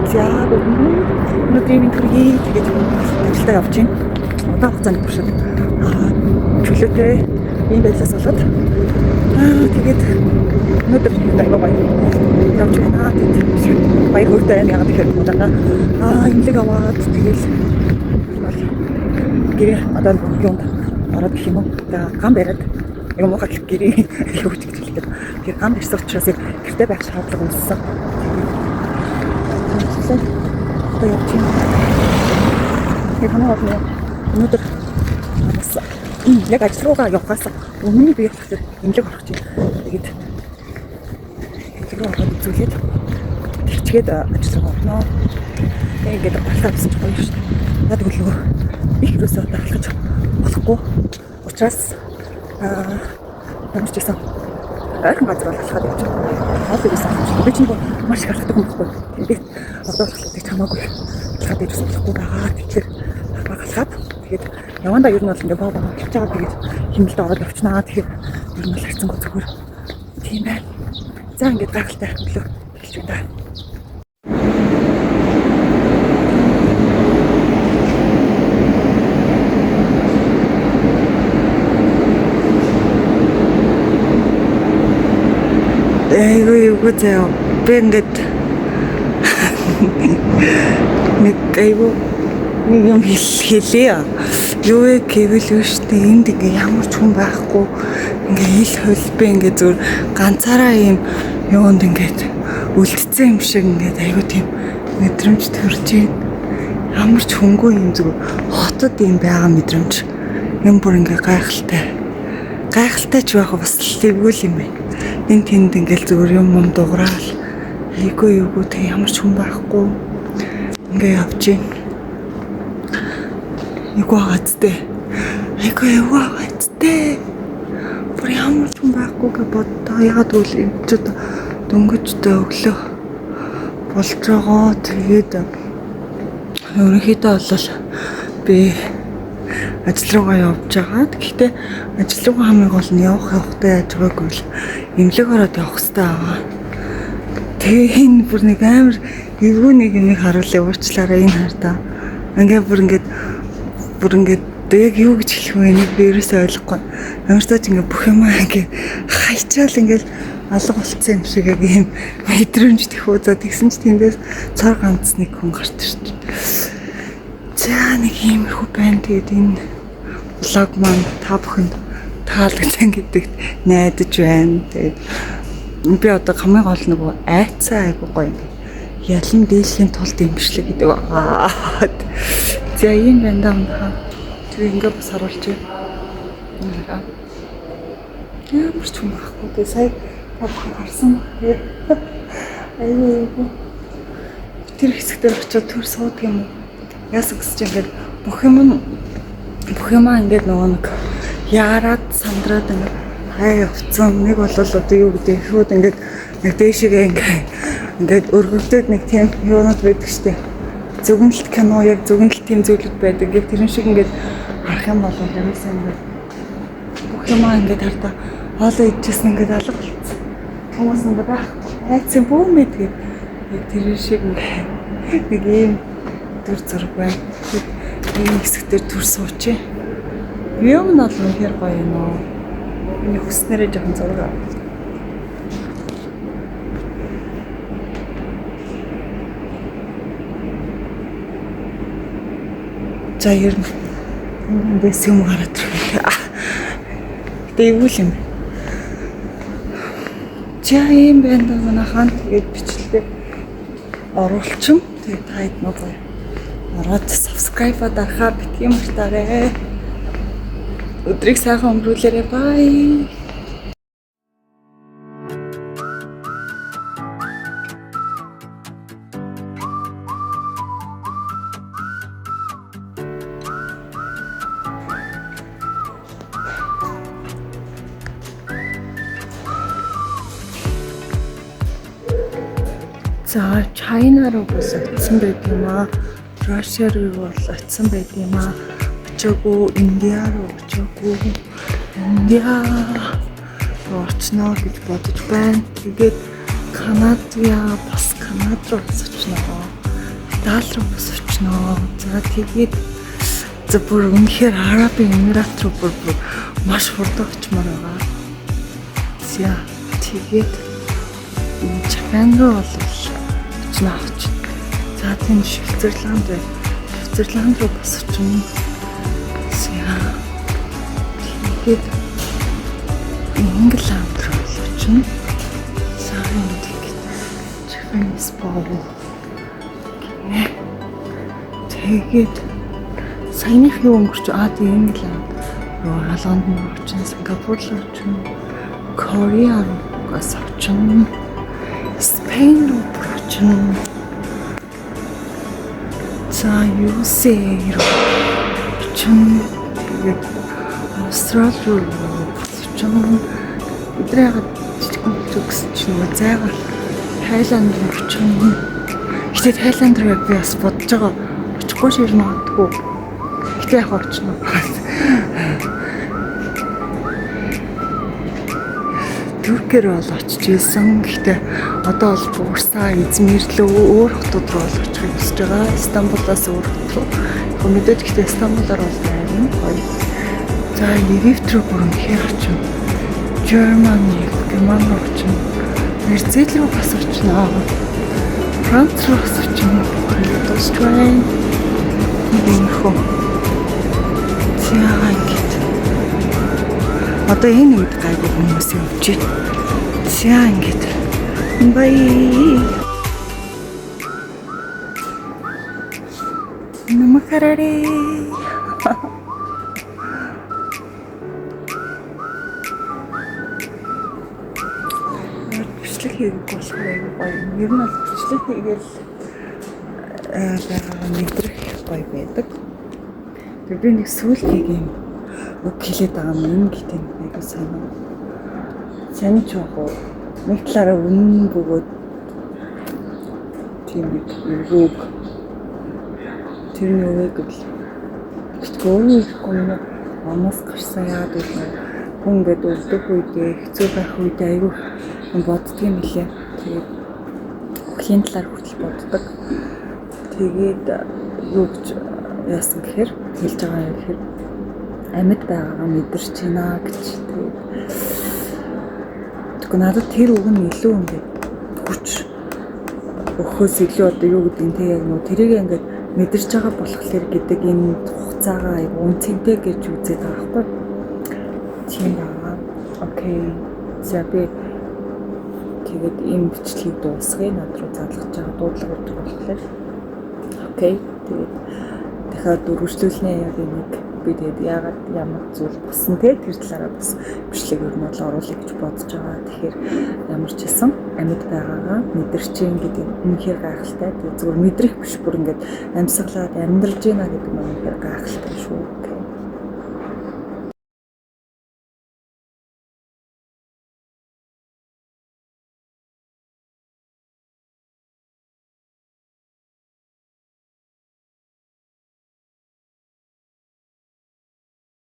За өнөөдрийн минь төргий тэгээд ажилдаа явж байна. Удаан хугацааны туршид чөлөөтэй ийм байдлаас болоод тэгээд өнөөдөр аягүй гоё явж байна. Тэгээд баяр хөөртэй байна. Яагаад гэхээр удаага имлэг аваад тэгэл бол гэрээ одоо юунд ороод гэх юм уу. Тэгээд гам бариад яг муухай гэрээ юу гэж хэлэх гээд тэр гам барьсан учраас яг гэртээ байх шаардлага үүссэн. Тэгээд одоо явж байна. Яг хамгийн гол нь өнөөдөр бас яг ажил руугаа явахаас өмнө би болохоор эмнэлэг орох чинь. Тэгээд эмнэлэг рүү ороод үзүүлээд тэгчгээд ажил руугаа орно. Тэгээд ингээд гарлаа авсан ч гоё шүү дээ. Яг тэгвэл нөгөө их ерөөсөө одоо алхаж болохгүй. Учраас ямар ч байсан ойрхон газар бол алхаад явж байгаа. Хоол ерөөсөө алхаж. Би ч нөгөө маш их алхдаг юм байхгүй. Тэгээд одоо болохоор тэг чамаагүй алхаад явж болохгүй байгаа. Тэгэхээр баг алхаад тэгээд явандаа ер нь бол ингээ боо боо алхаж байгаа тэгээд хэмнэлд ороод явчихнаа. Тэгэхээр ер нь бол харьцангуй зүгээр тийм байна. За ингээд гайхалтай өглөө эхэлж байна да. Айгүй эвгүй заяа. Би ингээд нэг айгүй нэг юм хэлье. Юу вэ гэвэл юу штэ энд ингээ ямар ч хүн байхгүй ингээ ил хөл би ингээ зүгээр ганцаараа юм юунд ингээд үлдсэн юм шиг ингээд айгүй тийм мэдрэмж төрж байна. Ямар ч хүнгүй юм зүгээр хотод юм байгаа мэдрэмж. Юм бүр ингээ гайхалтай. Гайхалтай ч байх бас л эвгүй л юм байна. Энэ тэнд ингээл зүгээр юм юм дуграал. Айгүй эвгүй тэг ямар ч хүн байхгүй. Ингээ явж байна. Эвгүй байгаа зү. Айгүй эвгүй байгаа зү. Бүр ямар ч хүн байхгүй гэж боддоо. Ягаад гэвэл энэ ч одоо дөнгөжтэй өглөө болж байгаа. Тэгээд ерөнхийдөө бол би ажил руугаа явж байгаа. Гэхдээ ажил руугаа хамгийн гол нь явах явахдаа яаж байгааг гэвэл эмнэлэг ороод явах хэрэгтэй байгаа. Тэгээ энэ бүр нэг амар эвгүй нэг юмыг харуулъя уучлаарай энэ хардаа. Ингээ бүр ингээд бүр ингээд яг юу гэж хэлэх вэ энийг би ерөөсөө ойлгохгүй. Ямар ч тач ингээ бүх юмаа ингээ хайчаал ингээл алга болцсон юм шиг яг ийм мэдрэмж тэхүү. За тэгсэн ч тэндээс цор ганц нэг хүн гарч ирж. За нэг иймэрхүү байна. Тэгээд энэ влог маань та бүхэнд таалагдсан гэдэгт найдаж байна. Тэгээд би одоо хамгийн гол нөгөө айцаа айгуу гоё юм. Ялан дийлхийн тулд имжлэг гэдэг байгаа. За ийм байна да өнөхөө. Тэгээ ингээ бас харуулчих. Ямар ч хүн байхгүй. Тэгээ сая та бүхэн харсан. Тэгээ айгуу айгуу. Тэр хэсэг дээр очиод төр суудаг юм уу? Яасан гэсэн чинь ингээд бүх юм нь бүх юмаа ингээд нөгөө нэг яарад сандраад ингээд хаяа явцсан. Нэг бол одоо юу гэдэг шууд ингээд нэг дээшээгээ ингээд өргөгдөөд нэг тийм юунууд байдаг штэ. Зүгэнэлт кино яг зүгэнэлт тийм зүйлүүд байдаг. Яг тэрэн шиг ингээд харах юм бол ерөөсөө ингээд бүх юмаа ингээд хардаа хоолоо идчихсэн ингээд алга болцсон. Хүмүүс ингээд байхгүй. Айцсан бүүмэд гээд яг тэрэн шиг ингээд нэг ийм дүр зураг байна. Тэгээд ийм хэсэг дээр төр суучээ. Юм нь бол үнэхээр гоё юм уу. Миний хүснээрээ жоохон зураг авах. За ер нь эндээс юм гараад ирэх. Гэтэ эвгүй л юм. За ийм байна да манайхан. Тэгээд бичлэгээ оруулчин. Тэгээд та хэд мó гоё. Ороод subscribe-а дарахаа битгий мартаарай. Өдрийг сайхан өнгөрүүлээрэй. Bye. За China руу бас очсон байт юм аа. Russia руу бол очсон байт юм аа. Очоогүй Индиа руу очоогүй. Индиа руу очно гэж бодож байна. Тэгээд Канадаа бас Канад руу бас очно. Итали руу бас очноо. За тэгээд за бүр үнэхээр Арабын Эмират руу бүр маш хурдан очимоор байгаа. За тэгээд Japan руу бол очно авч. За тийм Швейцарланд байна. Швейцарланд руу бас очино. За тэгээд Ингланд руу очино. За энэ тэгээд Japanese bowl гинэ. Тэгээд саяных юу өнгөрч аа тийм Ингланд руу Лондон руу очино, Сингапур руу очино, Кореа руу бас очино. Spain руу очино. За USA руу очино. Тэгээд Австрали руу очино. Өдөр яагаад жижигхэн болчих гэсэн чинь нөгөө зайгаар Тайланд руу очино. Гэтэ Тайланд руу би бас бодож байгаа. Очихгүй шир магадгүй. Гэтэ яг очино. Туркээр бол очиж исэн. Гэхдээ одоо бол Бурса, Измир лөө өөр хотууд руу бол очихыг хүсэж байгаа. Стамбулаас өөр хот руу. Яг мэдээж гэхдээ Стамбулаар бол байна. Гоё. За Египт рүү бүр үнэхээр очино. Герман, Герман руу очино. Бразил руу бас очино. Франц руу бас очино. Австрали. Нэг иймэрхүү. За ингээд. Одоо энэ үед гайгүй хүмүүс явж байна. За ингээд. Bye. Намахарарэ. Бичлэг хийх болохоор айгүй гоё. Ер нь бол бичлэг хийгээл байгаа мэдрэх гоё байдаг. Тэр би нэг сүүлд нэг юм үг хэлээд байгаа юм энэ гэдэг айгүй сайн. Сайн ч яг уу нэг талаараа үнэн бөгөөд тийм нэг үг тэр нь юу вэ гэвэл өөрөө ирэхгүй юм амаас гарсан яагаад гэвэл хүн ингээд өвдөх үедээ хэцүү байх үедээ айгүй боддөг юм билээ. Тэгээд үхлийн талаар хүртэл боддог. Тэгээд юу гэж яасан гэхээр хэлж байгаа юм гэхээр амьд байгаагаа мэдэрч байна гэж. Тэгээд тэгэхгүй надад тэр үг нь илүү ингээд хүч өгөхөөс илүү одоо юу гэдэг нь те яг нөө тэрийг ингээд мэдэрч байгаа болохоор гэдэг энэ хугацаагаа айгу үнцэнтэй гэж үзээд байгаа байхгүй. Тийм байгаа. Окей. За би тэгээд энэ бичлэгийг дуусгая. Над руу залгаж байгаа дуудлага өгдөг болохоор. Окей. Тэгээд дахиад үргэлжлүүлнэ яг энийг би тэгээд яагаад ямар зүйл болсон те тэр талаараа бас бичлэг ер нь бол оруулах гэж бодож байгаа. Тэгэхээр ямар ч хэлсэн амьд байгаагаа мэдэрч гин гэдэг нь үнэхээр гайхалтай. Тэгээд зүгээр мэдрэх биш бүр ингээд амьсгалаад амьдарч гинэ гэдэг нь үнэхээр гайхалтай шүү.